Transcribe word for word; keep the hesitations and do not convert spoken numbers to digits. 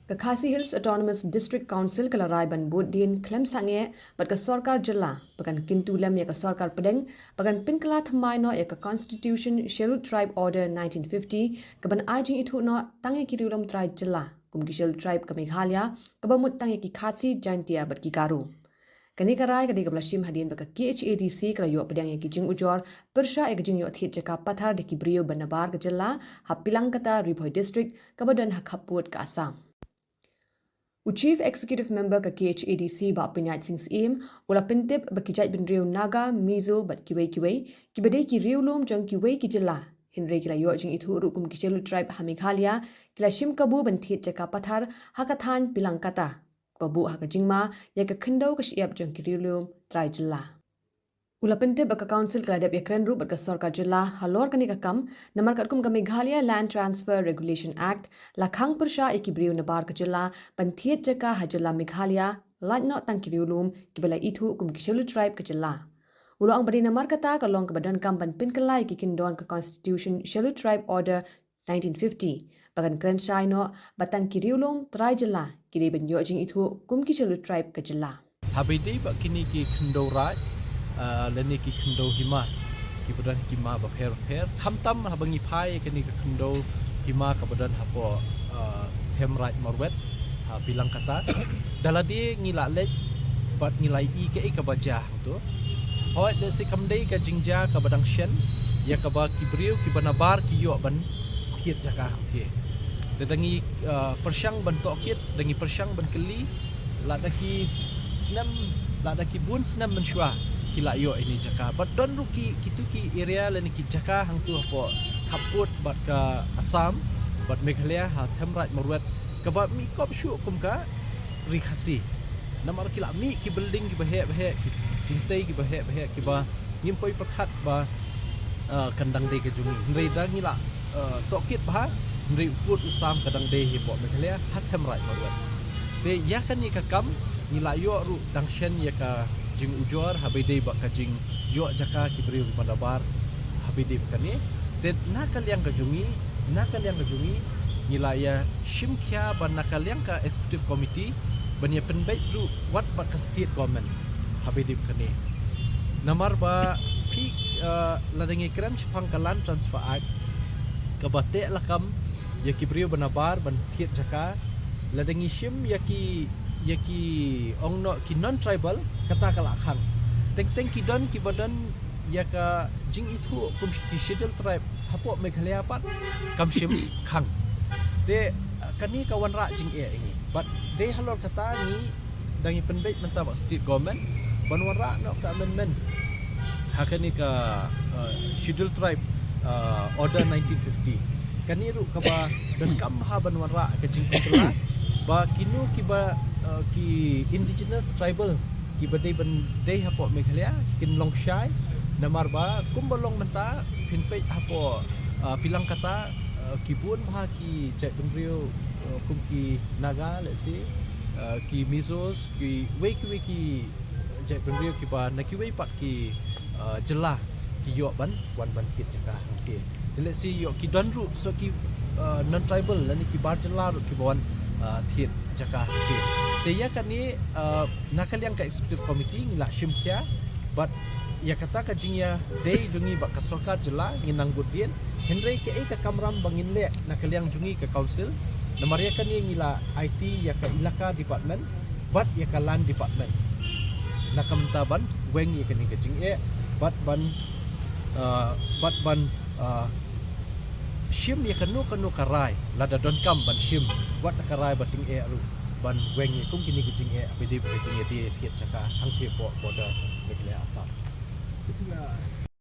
Ka Khasi Hills Autonomous District Council ka la rai ban bud dien khlem sangeh bad ka sorkar jylla ba kan kyntu lem ïa ka sorkar pdeng ba kan pynkylla thymmai noh ïa ka Constitution Scheduled Tribe Order nineteen fifty ka ban ai jingithuh noh tang ïa ki riewlum trai jylla kum ki Scheduled Tribe ka Meghalaya kaba mut tang ïa ki Khasi, Jaintia bad ki Garo. Kane ka rai ka dei kaba la shim hadien ba ka K H A D C ka la ïoh pdiang ïa ki jingujor pyrshah ïa ka jingïoh thied jaka pathar da ki briew ba nabar ka jylla ha Pilangkata, Ri Bhoi District kaba don ha khappud ka Assam. U Chief Executive Member ka K H A D C Bah Pynïaid Sing Syiem u la pyntip ba ki jaitbynriew Naga, Mizo bad kiwei kiwei kiba dei ki riewlum jong kiwei ki jylla hynrei ki la ïoh jingithuh ruh kum ki Scheduled Tribe ha Meghalaya ki la shim kabu ban thied jaka pathar ha ka thaiñ Pilangkata kaba buh ha ka jingma ïa ka khyndew ka shyiap jong ki riewlum trai jylla. U la pyntip ba ka Council ka la dep ïakren ruh bad ka sorkar jylla halor kane ka kam namar katkum ka Meghalaya Land Transfer Regulation Act la khang pyrshah ïa ki briew nabar ka jylla ban thied jaka ha jylla Meghalaya lait noh tang ki riewlum kiba la ithuh kum ki Scheduled Tribe ka jylla. U la ong ba dei namar kata ka long kaba donkam ban pynkylla ïa ki kyndon ka Constitution Scheduled Tribe Order nineteen fifty ba kan kren shai noh ba tang ki riewlum trai jylla ki dei ban ïoh jingithuh kum ki Scheduled Tribe ka jylla. Haba ïadei bad kine ki khyndew raid, ah, lane ki khyndew hima kiba don ha ki ma bapher bapher, khamtam haba ngi phai ïa kane ka khyndew hima kaba don hapoh, ah, them raid Marwet ha Pilangkata. Da lade ngi la leit bad ngi la ïohi kaei kaba jia hangto. Hooid, lehse kam dei ka jingjia kaba dang shen ïa kaba ki briew kiba nabar ki ïoh ban thied jaka hangthie. Te da ngi, ah, pyrshang ban tohkit, da ngi pyrshang ban kylli, lada ki snem, lada ki bun snem mynshuwa ki la ïoh ïa kane jaka. Bad don ruh ki, kito ki area lane ki jaka hangto hapoh khappud bad ka Assam bad Meghalaya ha them raid Marwet kaba mih kop shuh kum ka Ri Khasi. Namar ki la mih ki building kiba heh ba heh, ki jingtei kiba heh ba heh, kiba ngim poi pyrkhat ba, ah, kan dang dei ka jong ngi. Hynrei da ngi la, ah, tohkit bha, hynrei u pud u sam ka dang dei hapoh Meghalaya ha them raid Marwet. Te ïa kane ka kam ngi la ïoh ruh dang shen ïa ka jingujor haba ïadei bad ka jingïoh jaka ki briew kiba nabar haba ïadei bad kane. Te na ka liang ka jong ngi, na ka liang ka jong ngi, ngi la ïa shim khia ba na ka liang ka Executive Committee ban ïa pynbeit ruh wat bad ka State Government haba ïadei bad kane. Namar ba phi, ah, lada ngi kren shaphang ka Land Transfer Act kaba teh lakam ïa ki briew ba nabar ban thied jaka, lada ngi shim ïa ki, ïa ki ong noh ki non-tribal, kata ka la khang. Teng teng ki don kiba don ïa ka jingithuh kum ki Scheduled Tribe hapoh Meghalaya pat kam shym khang. Te, ah, kane ka wanrah jingeh ïa ngi. Bad dei halor kata ngi dang ïa pynbeit mynta bad State Government ban wanrah noh ka amendment ha kane ka, ah, Scheduled Tribe, ah, Order nineteen fifty. Kane ruh kaba donkam ha ban wanrah ka jingpynkylla ba kino kiba, ah, ki indigenous tribal kiba dei ban dei hapoh Meghalaya kin long shai, namar ba kumba long mynta phin peit hapoh, ah, Pilangkata, ah, ki bun bha ki jaitbynriew, ah, kum ki Naga, let's say, ah, ki Mizos, kiwei kiwei ki jaitbynriew kiba na kiwei pat ki, ah, jylla ki ïoh ban wan ban thied jaka. Okay. Te let's say ïoh ki don ruh so ki, ah, non-tribal lane ki bar jylla ruh kiba wan, ah, thied jaka. Okay. Te ïa kane, ah, na ka liang ka Executive Committee ngi la shim khia bad ïa kata ka jingïadei jong ngi bad ka sorkar jylla ngin nang bud dien. Hynrei kaei ka kamram ba ngin leh na ka liang jong ngi ka Council, namar ïa kane ngi la aiti ïa ka Elaka Department bad ïa ka Land Department na ka bynta ban weng ïa kane ka jingeh bad ban, ah, bad ban, ah, shim ïa kano kano ka rai lada donkam ban shim, wat ka rai ba tyngeh ruh ban weng ïa kum kine ki jingeh haba ïadei bad ka jingïadei thied jaka hangthie hapoh border Meghalaya Assam. Ïa,